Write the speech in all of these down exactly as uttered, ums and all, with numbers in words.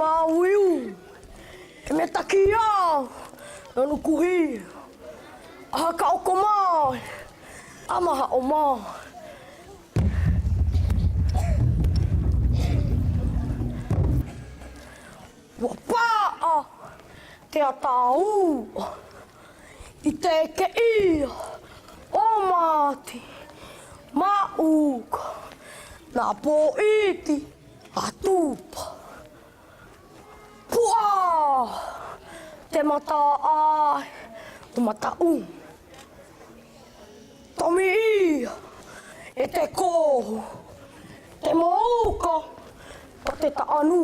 Au iu, e matakia, nanu kuhi, a haka oko mai, a maha o mai. Wa pa'a te atau i te ke'i o mati, ma'uka na po'iti a tupa. Pu'a te mata'ai o mata u. Tomi'i e te koho, te ma'uka, a te ta'anu.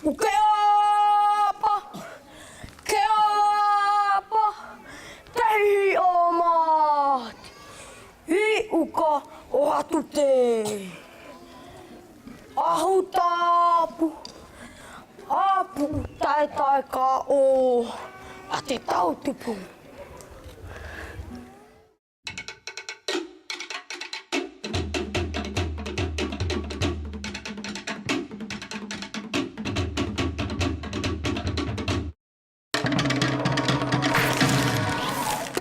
U ke'apa, ke'apa, te hihi o mati, i uka o hatute. Ahu tapu, apu tae tae ka o, a te tau tupu.